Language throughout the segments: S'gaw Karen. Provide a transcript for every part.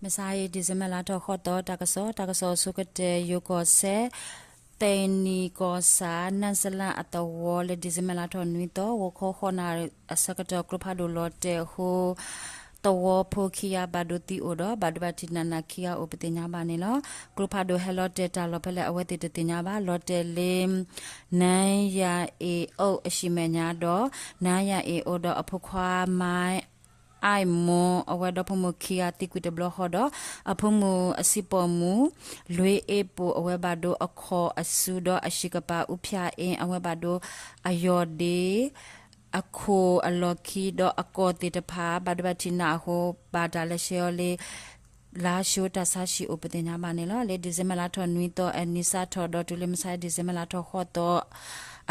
မုၢ်ဆါအံၤ December လါထီၣ်ဃိးသီ တၢ်ကစီၣ်, တၢ်ကစီၣ်အဆိကတၢၢ် ယိၤကီၢ်စဲၣ် သ့ၣ်နံၤကီၢ်ဆၣ် နၢ်စလၣ်အသဝီ လၢ December လါထီၣ်နွံသီ ဂီၤခီဃိးနၣ်ရံၣ်အဆၢကတီၢ် ကျိဖးဒိၣ်လီၤတဲာ်အဃိ သဝီဖိခံဂၤဘၣ်ဒိသံအိၣ်ဒီး ဘၣ်ဒိဘၣ်ထံးနးနးခံဂၤအိၣ်ပသ့ၣ်ညါဘၣ်န့ၣ်လီၤ. ကျိဖးဒိၣ်ဟဲလီၤတဲာ်တၢ်လီၢ်ဖဲလဲၣ်အဝဲသ့ၣ်တသ့ၣ်ညါဘၣ်. လီၤတဲာ်လၢ နၢယၤအ့ၣ်အိၣ်အဟံၣ်မဲာ်ညါဒီး နၢယၤအ့ၣ်အိၣ်ဒီးအဖိခွါမါ အိၣ်မူအိၣ်ဝဲဒီဖိမုၣ်ခံဂၤသံကွံာ်တဘျီဃီဒီး အဖိမုၣ်အစံးပိာ်မုၣ် လွ့အ့ပိၣ် အဝဲဘၣ်ဒိအခီၣ်အစုဒီးအဟံၣ်ကပၤ အူဖၠၣ်အ့ အဝဲဘၣ်ဒိအယီၢ်ဒ့ အခိၣ်အလီၢ်ခံဒီးအကီၢ်သ့ၣ်တဖၣ် ဘၣ်ဒိဘၣ်ထံးနးအဃိ ဘၣ်တၢ်လဲၤဆှၢအီၤလၢ လါၡိတၢ်ဆါဟံၣ်အိၣ်ပသ့ၣ်ညါဘၣ်န့ၣ်လီၤ. လၢ December လါထီၣ်နွံသီ အနံၤစးထီၣ်ဒီးတုၤလၢမုၢ်ဆါ December လါထီၣ်ဃိးသီ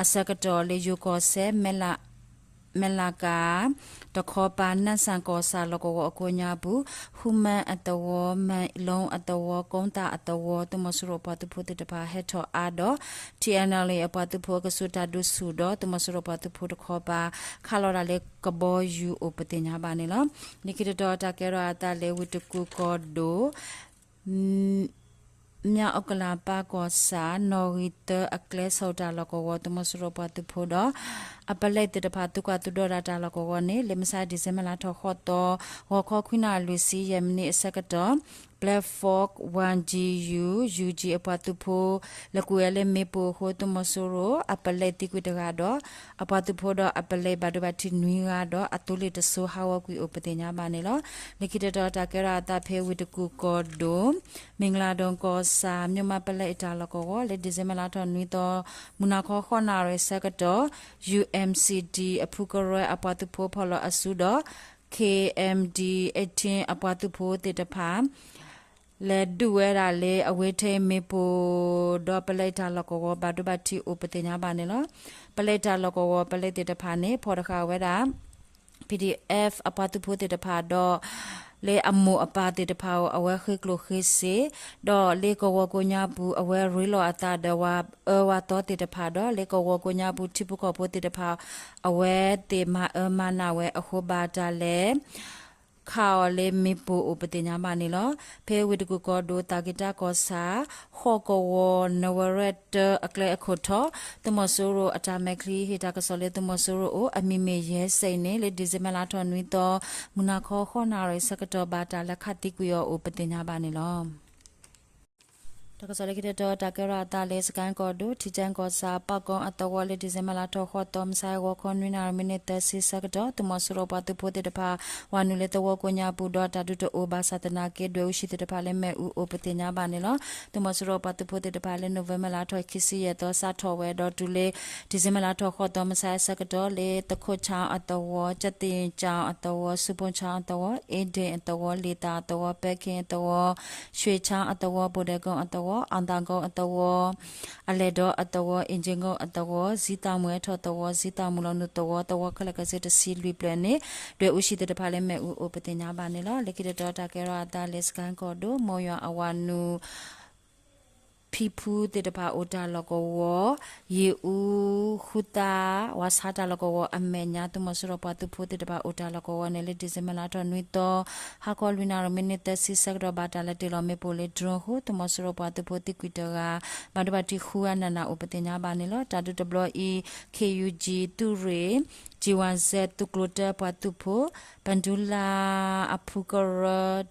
အဆၢကတီၢ်လၢယိၤကီၢ်စဲၣ် မဲၢ်လးကၤ တခီပၤ နၢ်စၣ်ကီၢ်ဆၣ်လီၢ်ကဝီၤအကိးညါပူၤ ဟူမၢၣ်အသဝီ မဲၢ်လီအသဝီ ကိသၣ်အသဝီ သုးမီၤစိရိၤအပှၤသုးဖိသ့ၣ်တဖၣ်ဟဲထီၣ်အါဒီး ထံၣ်အဲၣ်လီၤအ့ၣ် အပှၤသုးဖိအကဆူးတၢ်ဒုးဆူၣ်ဒီး သုးမီၤစိရိၤပှၤသုးဖိတခီပၤ ခးလီၤဒၣ်လၢကဘီယူၤအိၣ်ပသ့ၣ်ညါဘၣ်န့ၣ်လီၤ. လၢခံတတီၤတၢ်ကဲထီၣ်အသးလၢဝ့ၢ်တကူၣ်ကီၢ်ဒိၣ် မၠၣ်အူကလးပၢ်ကီၢ်ဆၣ် နီၣ်ဂံၢ်သၢအကျဲ ဆီၣ်တၢ်လီၢ်ကဝီၤ သုးမီၤစိရိၤပှၤသုးဖိဒီး အပလဲၣ်သ့ၣ်တဖၣ် သုကွၢ်သုဒီတၢ်တၢ်လီၢ်ကဝီၤန့ၣ် လၢမုၢ်ဆါ December လါထီၣ်ဃိးသီ ဂီၤခီခွံနၣ်ရံၣ်လွံၢ်ဆံယဲၢ်မံးနံးအဆၢကတီၢ် Black Hawk One G U U G အပှၤသုးဖိ လဲၤကွံာ်ဝဲလၢမ့ၣ်ပိၢ်အဃိ သုးမီၤစိရိၤအပလဲၣ်သံကွံာ်တဂၤဒီး အပှၤသုးဖိဒီးအပလဲၣ်ဘၣ်ဒိဘၣ်ထံးနွံဂၤဒီး အသိလ့ၣ်တစိၤဟးဂီၤကွံာ်အိၣ်ပသ့ၣ်ညါဘၣ်န့ၣ်လီၤ. လၢခံတတီၤတၢ်ကဲထီၣ်အသးဖဲဝ့ၢ်တကူၣ်ကီၢ်ဒိၣ် မ့ၣ်ကလၤဒိၣ်ကီၢ်ဆၣ် မၠိၣ်မးပလဲၣ်အတၢ်လီၢ်ကဝီၤ လၢ December လါထီၣ်နွံသီ မုၢ်နၤခီဃိးနၣ်ရံၣ်ဆၢကတီၢ် U M C D အဖုကရၢအပှၤသုးဖိဖီၣ်လီၤအစုဒီး K M D eighteen အပှၤသုးဖိသ့ၣ်တဖၣ် လဲၤဒုးဝဲဒၣ်လၢအဝ့ၢ်ထံးမ့ၣ်ပိၢ်ဒီးပလဲၣ်တၢ်လီၢ်ကဝီၤ ဘၣ်ဒိဘၣ်ထံးအိၣ်ပသ့ၣ်ညါဘၣ်န့ၣ်လီၤ. ပလဲၣ်တၢ်လီၢ်ကဝီၤ ပလဲၣ်သ့ၣ်တဖၣ်န့ၣ် ဖီၣ်တဃာ်ဝဲဒၣ် P D F အပှၤသုးဖိသ့ၣ်တဖၣ်ဒီး လၢအမိၢ်အပၢ်သ့ၣ်တဖၣ် အဝဲဃ့ကျိၣ်ဃ့စ့ ဒီးလၢကဝီၤကိးညါပူၤ အဝဲရ့လိာ်အသးဒီးဝၤအၢဝၤသီသ့ၣ်တဖၣ်ဒီး လၢကဝီၤကိးညါပူၤ ထံဖိကီၢ်ဖိသ့ၣ်တဖၣ် အဝဲသ့ၣ်မၤအၢမၤနးဝဲအဃိ ဘၣ်တၢ်လဲၤ ခးအီၤလၢမ့ၣ်ပိၢ်အိၣ်ပသ့ၣ်ညါဘၣ်န့ၣ်လီၤ. ဖဲဝ့ၢ်တကူၣ်ကီၢ်ဒိၣ် သးက့ၤတၢ်ကီၢ်ဆၣ် ဃိးကဝီၤ နဝဲရဲၣ်တၢအကျဲအခိၣ်ထီၣ် သုးမီၤစိရိၤအတၢ်မဲာ်ချံ ဟ့ၣ်တၢ်ကစီၣ်လၢ သုးမီၤစိရိၤအိၣ်အမံၤမ့ၢ်ယဲၢ်စဲးအံၤန့ၣ် လၢ December လါထီၣ်နွံသီ မုၢ်နၤခီဃိးနၣ်ရံၣ်ဆၢကတီၢ် ဘၣ်တၢ်လဲၤခးသံကွံာ်အီၤအိၣ်ပသ့ၣ်ညါဘၣ်န့ၣ်လီၤ. တၢ်ကစီၣ်လၢခံတတီၤ တၢ်ကဲထီၣ်အသးလၢ စကဲၣ်ကီၢ်ဒိၣ် ထံကၠဲၣ်ကီၢ်ဆၣ် ပၣ်ကီအသဝီ လၢ December လါထီၣ်ဃိးသီ မုၢ်ဆါဂီၤခီနွံနၣ်ရံၣ်မံးနံးသၢဆံဆၢကတီၢ် သုးမီၤစိရိၤပှၤသုးဖိသ့ၣ်တဖၣ် ဝၤနုာ်လၢသဝီကိးညါပူၤဒီး တၢ်ဒုးတအိၣ်ဘၣ်ဆၣ်သနာ်က့ ဒွဲၣ်အူဆံးသ့ၣ်တဖၣ်လၢမ့ၣ်အူအိၣ်ပသ့ၣ်ညါဘၣ်န့ၣ်လီၤ. သုးမီၤစိရိၤပှၤသုးဖိသ့ၣ်တဖၣ်လၢ November လါထီၣ်ခံဆံယဲၢ်သီ စးထီၣ်ဝဲဒီးတုၤလၢ December လါထီၣ်ဃိးသီ မုၢ်ဆါဆၢကတီၢ် လၢသခိၣ်ဆၣ်အသဝီ ကၠၣ်သ့ၣ်ကၠၣ်အသဝီ စူးပိၢ်ဆၣ်အသဝီ အ့ဒ့ၣ်အသဝီ လံာ်သၣ်အသဝီ ပဲခ့ၣ်အသဝီ ရွှ့ၣ်ဆၣ်အသဝီ ဘိၣ်ဒဲကုန်းအသဝီ အၣ်သၣ်ကုန်းအသဝီ အလဲၢ်ဒီအသဝီ အ့ၣ်ကၠ့ၣ်ကိန်းအသဝီ ဇံသၣ်မုၣ်အဲၣ်ထီၣ်သဝီ ဇံသၣ်မုၣ်လီၤနုာ်သဝီ သဝီခဲလၢာ်ခဲဆ့တဆံလွံၢ်ဖျၢၣ်န့ၣ် ဒွဲၣ်အူဆံးသ့ၣ်တဖၣ်လၢမ့ၣ်အူအိၣ်ပသ့ၣ်ညါဘၣ်န့ၣ်လီၤ. လၢခံတတီၤတၢ်ကဲထီၣ်အသးလၢ စကဲၣ်ကီၢ်ဒိၣ် မိၢ်ယွၤအဝၤနုာ် ဖံဖုသ့ၣ်တဖၣ်အိၣ်တၢ်လီၢ်ကဝီၤ ယ့ၣ်အူဃုသါ ဝၤဆါတၢ်လီၢ်ကဝီၤအမဲာ်ညါ သုးမီၤစိရိၤပှၤသုးဖိသ့ၣ်တဖၣ်အိၣ်တၢ်လီၢ်ကဝီၤန့ၣ် လၢ December လါထီၣ်နွံသီ ဟါခီလွံၢ်နၣ်ရံၣ်မံးနံးသၢဆံဆၢကတီၢ် ဘၣ်တၢ်လဲၤတ့ၢ်လီၤမ့ၣ်ပိၢ်လၢ drone အဃိ သုးမီၤစိရိၤပှၤသုးဖိသံကွံာ်တဂၤ ဘၣ်ဒိဘၣ်ထံးဃုဂၤနးနးအိၣ်ပသ့ၣ်ညါဘၣ်န့ၣ်လီၤ. တၢ်ဒုးတဘျီအံၤ ခ့ၣ်ယူၣ်ကၠံၣ် သုးရ့ၣ် ကၠံၣ်ဝၣ်စဲး သုးကျိၤတၢ ပှၤသုးဖိ ပဒူလၢ်အဖုကရၢ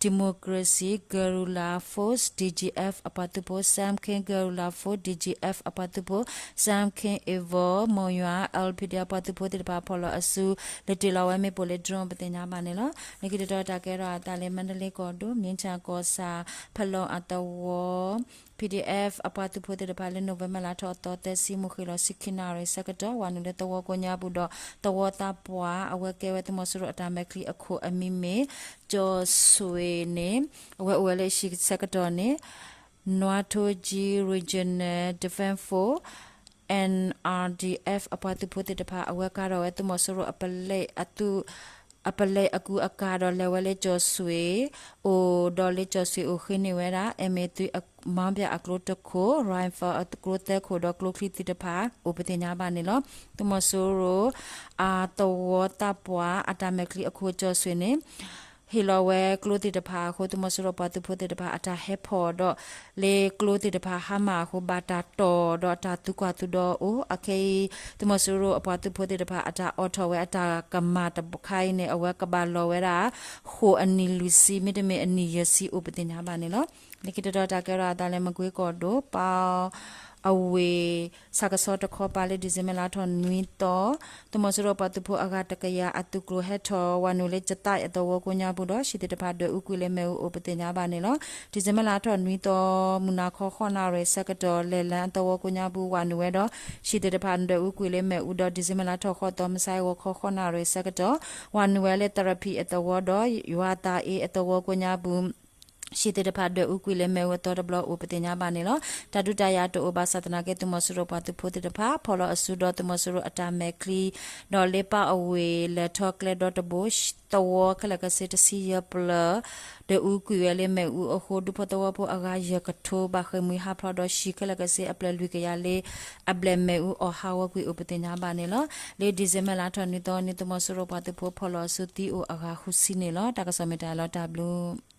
Democracy Guerrilla Force, D G F အပှၤသုးဖိ Sam King Guerrilla Force, D G F အပှၤသုးဖိ Sam King Evo မိၢ်ယွၤ L P D အပှၤသုးဖိသ့ၣ်တဖၣ် ဖီၣ်လီၤအစု လဲၤတ့ၢ်လီၤဝဲမ့ၣ်ပိၢ်လၢ drone ပသ့ၣ်ညါဘၣ်န့ၣ်လီၤ. လၢခံတတီၤတၢ်ကဲထီၣ်အသးလၢ မါတလ့ကီၢ်ဒိၣ် မ့ၢ်ဆၣ်ကီၢ်ဆၣ် ဖလီၣ်အသဝီ P D F အပှၤသုးဖိသ့ၣ်တဖၣ်လၢ November လါထီၣ်အသီသၢဆံ မုၢ်ဃ့ၢ်လီၤဆံခံနၣ်ရံၣ်ဆၢကတီၢ် ဝၤနုာ်လၢသဝီကိးညါပူၤဒီး သဝီသးပှၢ် အဝဲကဲဝဲသုးမီၤစိရိၤအတၢ်မဲာ်ချံအခိၣ်အမံၤမ့ၢ် ကၠီၣ်စွ့ၤန့ၣ် အဝဲအိၣ်ဝဲလၢအဟံၣ်ဆၢကတီၢ်န့ၣ် နွါထိကၠံ Regional Defense Force N R D F အပှၤသုးဖိသ့ၣ်တဖၣ် အဝဲကါထီၣ်ဝဲသုးမီၤစိရိၤအပလဲၣ်အသုး အပလဲၣ်အကူအကၤဒီးလဲၤဝဲလၢကၠီၣ်စွ့ၤအိၣ် ဒီးလၢကၠီၣ်စွ့ၤအိၣ်ဃ့န့ၢ်ဝဲဒၣ် M A three မီၣ်ပၠၣ်အကျိတခိၣ် rifle အကျိသၢခိၣ်ဒီးကျိချံသ့ၣ်တဖၣ် အိၣ်ပသ့ၣ်ညါဘၣ်န့ၣ်လီၤ. သုးမီၤစိရိၤ အသဝီသးပှၢ် အတၢ်မဲာ်ချံအခိၣ်ကၠီၣ်စွ့ၤန့ၣ် ဟ့ၣ်လီၤဝဲကျိသ့ၣ်တဖၣ်အဃိ သုးမီၤစိရိၤပှၤသုးဖိသ့ၣ်တဖၣ်အတၢ်ဟဲဖီၣ်ဒီး လၢကျိသ့ၣ်တဖၣ်ဟါမၢ်အဃိ ဘၣ်တၢ်တီၢ်ဒီးအတၢ်သူကွၢ်သူဒီးအိၣ် အခဲအံၤ သုးမီၤစိရိၤအပှၤသုးဖိသ့ၣ်တဖၣ်အတၢ်အိးထီၣ်ဝဲအတၢ်ကမၣ်တခါအံၤန့ၣ် အဝဲကဘၣ်လီၤဝဲဒၣ် ဃိာ်အနံၣ်လွံၢ်ဆံ မ့တမ့ၢ်အနံၣ်ယဲၢ်ဆံအိၣ်ပသ့ၣ်ညါဘၣ်န့ၣ်လီၤ. လၢခံတတီၤတၢ်ကဲထီၣ်အသးလၢမကွ့ကီၢ်ဒိၣ် ပီအဝ့ၢ် ဆၣ်ကဆီတခီပၤလၢ December လါထီၣ်နွံသီ သုးမီၤစိရိၤပှၤသုးဖိအဂၤတကယၤအသုးကျိၤဟဲထီၣ် ဝၤနုာ်လၢကသးအသဝီကိးညါပူၤဒီး ဟံၣ်သ့ၣ်တဖၣ်ဒွဲၣ်အူကွံာ်လၢမ့ၣ်အူအိၣ်ပသ့ၣ်ညါဘၣ်န့ၣ်လီၤ. December လါထီၣ်နွံသီ မုၢ်နၤခီဃိးနၣ်ရံၣ်ဆၢကတီၢ် လဲၤလၢအသဝီကိးညါပူၤ ဝၤနုာ်ဝဲဒီး ဟံၣ်သ့ၣ်တဖၣ်ဒွဲၣ်အူကွံာ်လၢမ့ၣ်အူဒီး December လါထီၣ်ဃိးသီ မုၢ်ဆါအဂီၤခီဃိးနၣ်ရံၣ်ဆၢကတီၢ် ဝၤနုာ်ဝဲလၢသရဖံၣ်အသဝီဒီး ယွၤသးအ့အသဝီကိးညါပူၤ ဟံၣ်သ့ၣ်တဖၣ်ဒွဲၣ်အူကွံာ်လၢမ့ၣ်အူအသီတဘျီ အိၣ်ပသ့ၣ်ညါဘၣ်န့ၣ်လီၤ. တၢ်ဒုးတၢ်ယၤတအိၣ်ဘၣ်ဆၣ်သနာ်က့ သုးမီၤစိရိၤပှၤသုးဖိသ့ၣ်တဖၣ် ဖီၣ်လီၤအစုဒီးသုးမီၤစိရိၤအတၢ်မဲာ်ချံ ဒီးလၢပီအဝ့ၢ် လဲၤထီၣ်ကျဲဒီတဘိ သဝီခဲလၢာ်ခဲဆ့တဆံယဲၢ်ပျၢၤ ဒွဲၣ်အူကွံာ်ဝဲလၢမ့ၣ်အူအဃိ ဒူဖိသဝီဖိအဂၤယဲၢ်ကထိ ဘၣ်ဃ့ၢ်မှံဟးဖျိးဒီး ဟံၣ်ခဲလၢာ်ခဲဆ့အပျဲၢ်လွံၢ်ကယၤလၢ အဘျဲၣ်မ့ၣ်အူအီၣ်ဟးဂီၤကွံာ်အိၣ်ပသ့ၣ်ညါဘၣ်န့ၣ်လီၤ. လၢ December လါထီၣ်နွံသီန့ၣ် သုးမီၤစိရိၤပှၤသုးဖိဖီၣ်လီၤအစုသံအိၣ်အဂၤဃုဆံန့ၣ်လီၤ. တၢ်ကစီၣ်မ့ၢ်တၢ်လီၤတၢ်ဘျုး